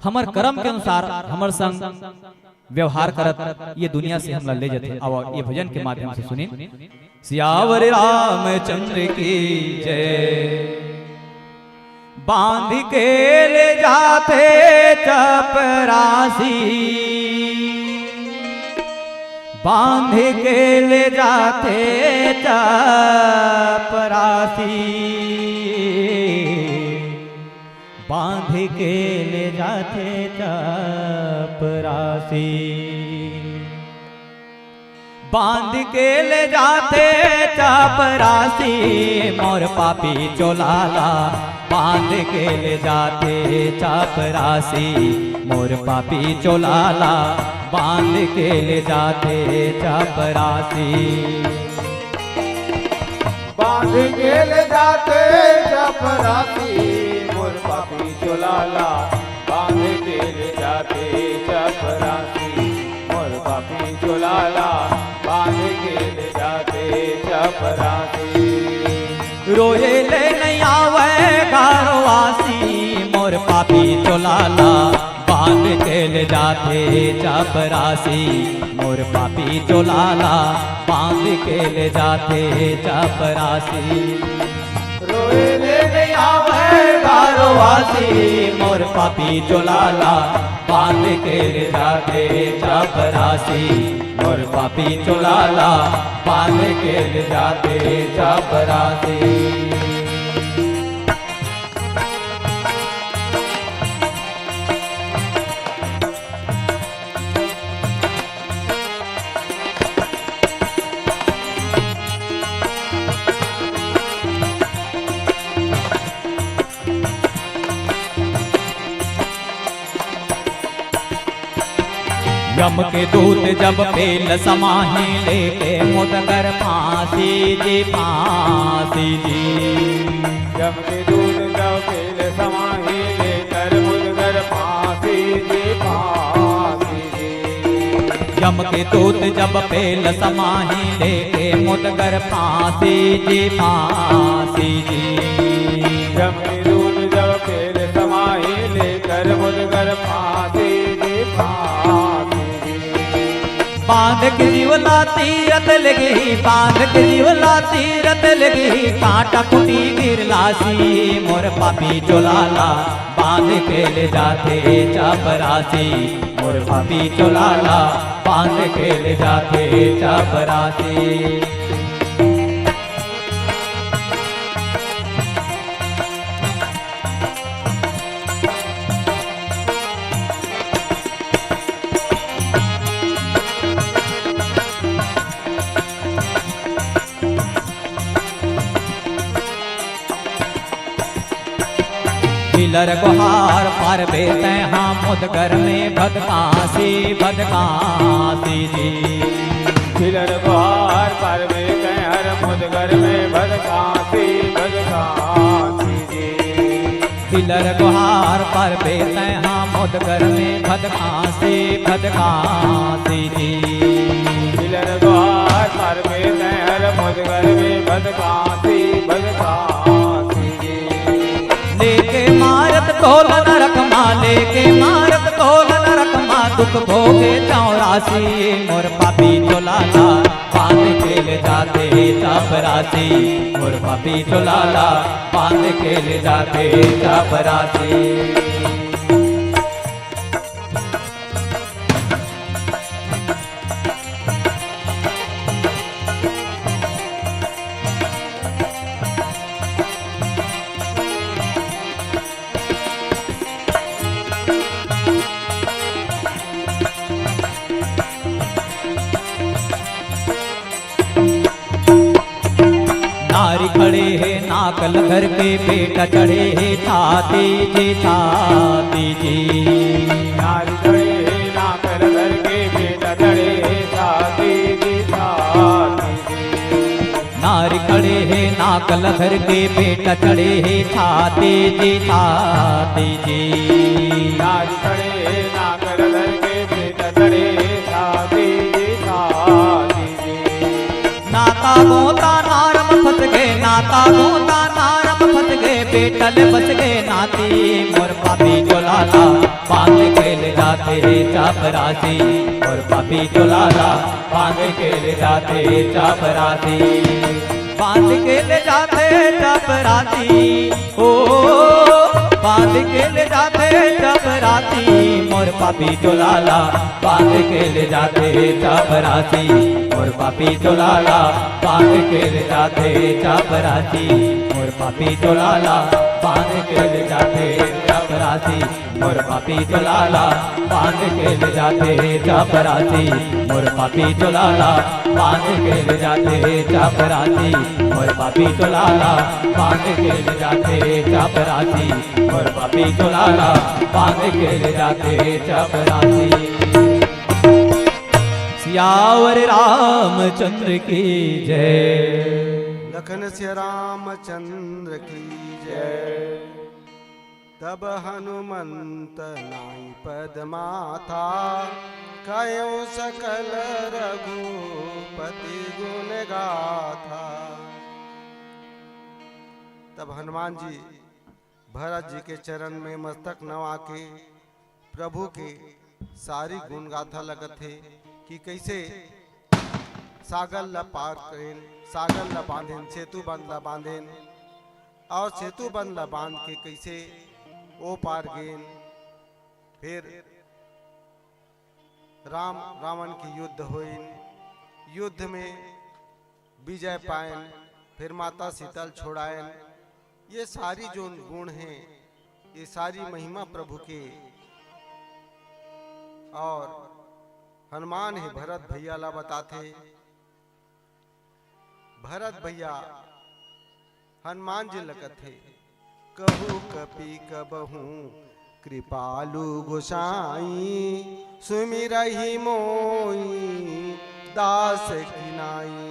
हमर कर्म के अनुसार हमर संग व्यवहार करत ये दुनिया से हमला ले जथे। आवा ये भजन के माध्यम से सुनिन। सियावर रामचंद्र की जय। बांध के ले जाथे चपरासी, बांध के ले जाथे चपरासी, बांध के ले जाथे चपरासी। बांध के ले जाथे चपरासी मोर पापी चोला ला, बांध के ले जाथे चपरासी मोर पापी चोला ला, बांध के ले जाथे चपरासी। बांध के ले जाथे चपरासी मोर पापी चोला ला, बांध के ले जाथे चपरासी मोर पापी चोला ला, बांध के ले जाथे चपरासी। रोए ले नइ आवय घरवासी मोर पापी चोला ला, बांध के ले जाथे चपरासी मोर पापी चोला ला, बांध के ले जाथे चपरासी। रोए ले नइ आवय घरवासी मोर पापी चोला ला, बांध के ले जाथे चपरासी मोर पापी चोला ला, बांध के ले जाथे चपरासी। यम के दूत जब पेल समाही, लेके मुदगर फांसी जी, फांसी जी। यम के दूत जब पेल समाही, लेकर मुदगर फांसी जी, फांसी जी। यम के दूत जब पेल समाही, लेके मुदगर फांसी जी, फांसी जी। यम के दूत जब पेल समाही, लेकर मुदगर फांसी जी, फांसी जी। बांध के जीव ला तीरथ लगी, बांध के जीव ला तीरथ लगी, कांटा खूंटी गिर लासी, मोर पापी चोला ला बांध के ले जाथे चपरासी, मोर पापी चोला ला बांध के ले जाथे चपरासी। खिलर गोहार पारबे तैं हा मुदगर में भदकासी, भदकासी जी। खिलर गोहार पारबे तैं हर मुदगर में भदकासी, भदकासी जी। खिलर गोहार पारबे तैं हा मुदगर में भदकासी, भदकासी जी। खिलर गोहार पारबे तैं हर मुदगर में भदकासी, भदकासी जी। लेके मारत तोला नरक मा, लेके मारत तोला नरक मा, दुख भोगे चौरासी, मोर पापी चोला ला बांध के ले जाथे चपरासी, मोर पापी चोला ला बांध के ले जाथे चपरासी। नारी खड़े हे नाकल धर के, बेटा चढ़े हे छाती जी, छाती जी। नारी खड़े हे नाकल धर के, बेटा चढ़े हे छाती जी, छाती जी। नारी खड़े हे नाकल धर के, बेटा चढ़े हे छाती जी, छाती जी। नारी खड़े हे नाकल धर के, बेटा चढ़े हे छाती जी, छाती जी। नाता गोता नारम फंस गे, नाता गोता नारम फंस गे, बेटा ले बच गे नाती, मोर पापी चोला ला बांध के ले जाथे चपरासी, मोर पापी चोला ला बांध के ले जाथे चपरासी। बांध के ले जाथे चपरासी, ओ, बांध के ले जाथे चपरासी, मोर पापी चोला ला बांध के ले जाथे चपरासी, मोर पापी चोला ला बांध के ले जाथे चपरासी, मोर पापी चोला ला बांध के ले जाथे चपरासी, मोर पापी चोला ला बांध के ले जाथे चपरासी, मोर पापी चोला ला बांध के ले जाथे चपरासी, मोर पापी चोला ला बांध के ले जाथे चपरासी, मोर पापी चोला ला बांध के ले जाथे चपरासी। सियावर रामचंद्र की जय। लखन सिया रामचंद्र की जय। तब हनुमंत नाई पद माथा, कहेउ सकल रघुपति गुण गाथा। तब हनुमान जी भरत जी के चरण में मस्तक नवा के प्रभु के सारी गुण गाथा लगत हे कि कइसे सागर ला पार करेन, सागर ला बांधेन, सेतु बंध ला बांधेन, अउ सेतु बंध ला बांध के कइसे ओ पार गेन। फिर राम रावण के युद्ध होइन, युद्ध में विजय पायन, फिर माता सीता ल छोड़ायन। ये सारी जोन गुण हे, ये सारी महिमा प्रभु के। अउ हनुमान हे भरत भैया ला बताथे। भरत भैया हनुमान जी ल कथे, कहु कपि कबहूँ कृपालु गोसाई सुमिरहि मोई दास की नाई।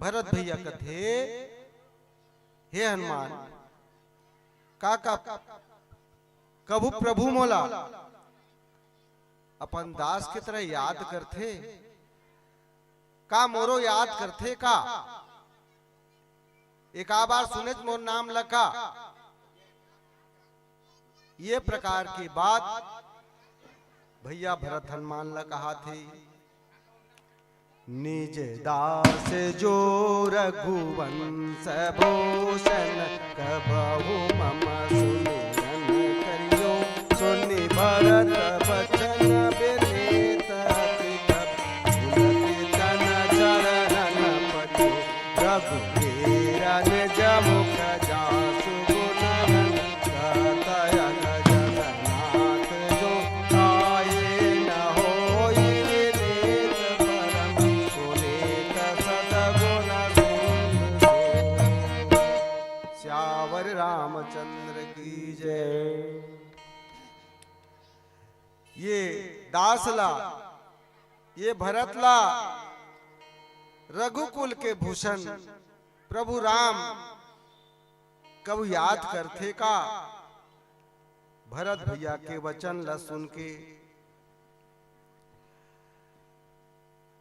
भरत भैया कथे, हे हनुमान, का का कभू प्रभु मोला अपन दास के तरह याद करथे? का मोरो याद करथे का? एका बार सुनेच मोर नाम ल का? ये प्रकार के बात भैया भरत हनुमान ल कहाथे। निज दास जो रघुवंश भूषण, कबहु मम सुमिरन करियो सुनि भरत बचन बिनीत। तुलसी तन चरणन पठो रघुबीर निज मुख जासु गुण गण। कहत अगजगनाथ जो ताहि न होई विनीत परम पुनीत सतगुण सिंधु। सियावर रामचंद्र की जय। ये दास ला, ये भरत ला रघुकुल के भूषण प्रभु राम कभू याद करथे का? भरत भैया के वचन ला सुन के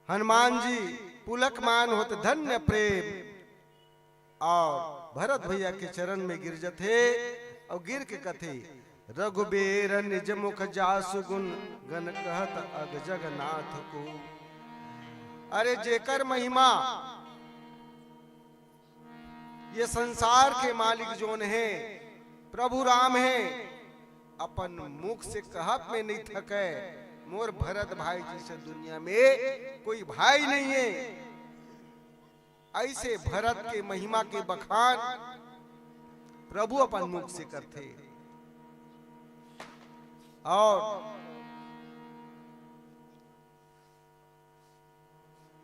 हनुमान जी पुलकमान होत धन्य प्रेम और भरत भैया के चरण में गिर जथे और गिर के कथे, "रघुबीर निज मुख जासु गुण गण कहत अगजगनाथ को।" अरे जेकर महिमा ये संसार के मालिक जोन हे, प्रभु राम हे, अपन मुख से कहब में नहीं थके, मोर भरत भाई जइसे दुनिया में कोई भाई नहीं हे। अइसे भरत के महिमा के बखान प्रभु अपन मुख से करथे। और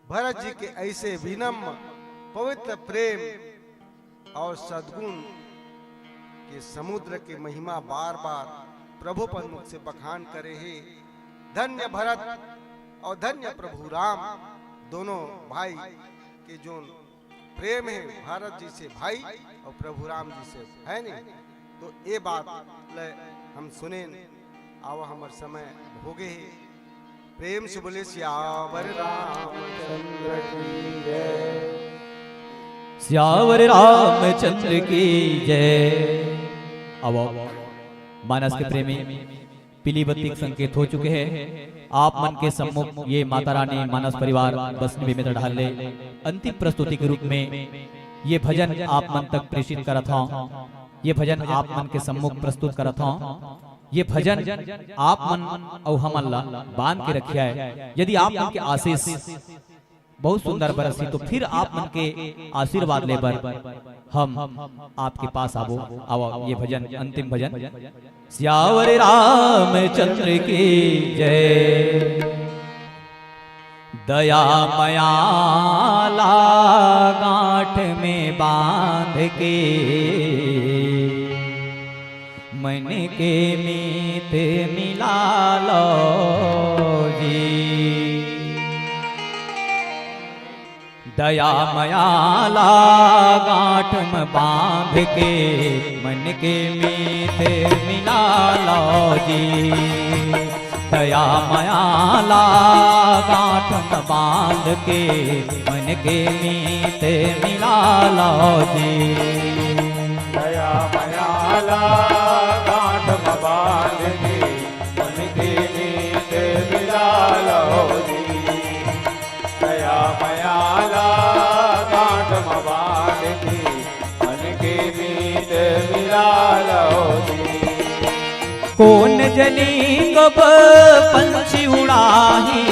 भरत जी के अइसे विनम्र, पवित्र प्रेम और सद्गुण के समुद्र के महिमा बार-बार प्रभु अपन मुख से बखान करे हे। धन्य भरत और धन्य प्रभु राम, दोनों भाई के जोन प्रेम हे भरत जी से भाई और प्रभु राम जी से, है नहीं? तो ये बात ले हम सुनेन। आवा, हमर समय हो गए हे। प्रेम से बोले सियावर रामचंद्र की जय। सियावर रामचंद्र की जय। अब मानस के प्रेमी पीली बत्ती के संकेत हो चुके हैं। आप मन के सम्मुख ये माता रानी मानस परिवार बसनी बेमेतरा डहार ले अंतिम प्रस्तुति के रूप में ये भजन आप मन तक प्रेषित करत हौं। ये भजन आप मन के सम्मुख प्रस्तुत करत हौं। ये भजन आप मन अउ हमन ला बांध के रखिया है। यदि आप मन के आशीष बहुत सुंदर बरसही, तो फिर आप मन के आशीर्वाद ले बर हम आपके पास आबो। आवा, ये भजन, अंतिम भजन। सियावर रामचंद्र की जय। दया मया ला गांठ में बांध के, मन के मीत मिला लो जी। दया मया ला गांठ में बांध के, मन के मीत मिला लो जी। दया मया ला गांठ में बांध के, मन के मीत मिला लो जी। दया मया ला गांठ में बांध के, मन के मीत मिला लो जी। दया मया ला गांठ में बांध के, मन के मीत मिला लो जी। कोन जनी कब पंछी उड़ाही,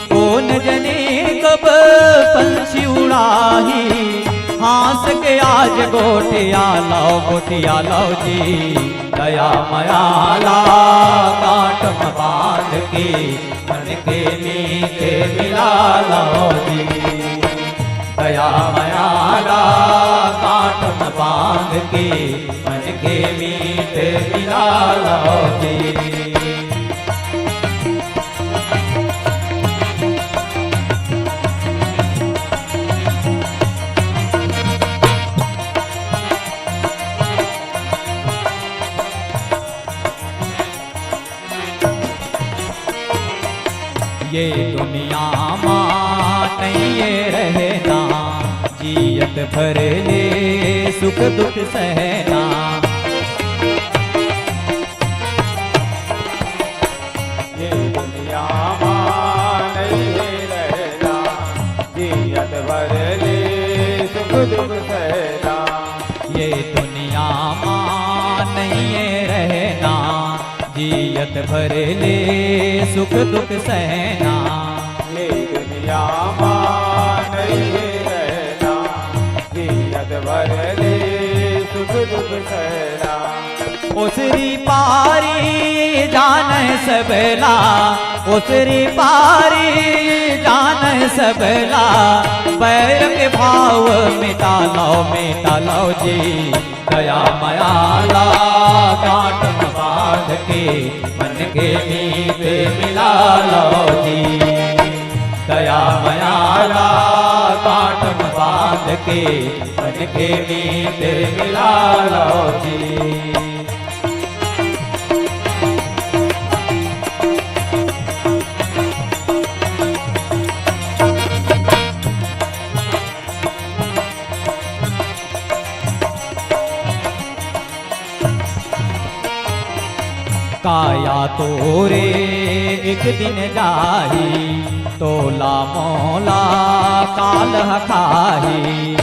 कोन जनी कब पंछी उड़ाही, हंस के आज गोठिया लो, गोठिया लो जी। दया मया ला गांठ में बांध के, मन के मीत मिला लो जी। दया मया ला गांठ में बांध के, मन के मीत मिला लव जी। ये दुनिया मा नइ ये रहना, जियत भर ले सुख दुख सहना। ये दुनिया मा नइ ये रहना, जियत भर ले सुख दुख सहना। ये दुनिया मा नइ ये रहना, जियत भर ले सुख दुख सहना। ये दुनिया मा नइ ये रहना, जियत भर ले सुख दुख सहना। ओसरी पारी जानय सबला, ओसरी पारी जानय सबला, बैर के भाव मिटा लव, मिटा लव जी। दया मया ला गांठ म बांध के, मन के मीत मिला लव जी। दया मया ला गांठ म बांध के, मन के मीत मिला लव जी। काया तोरे एक दिन जाही, तोला मोला काल ह खाही।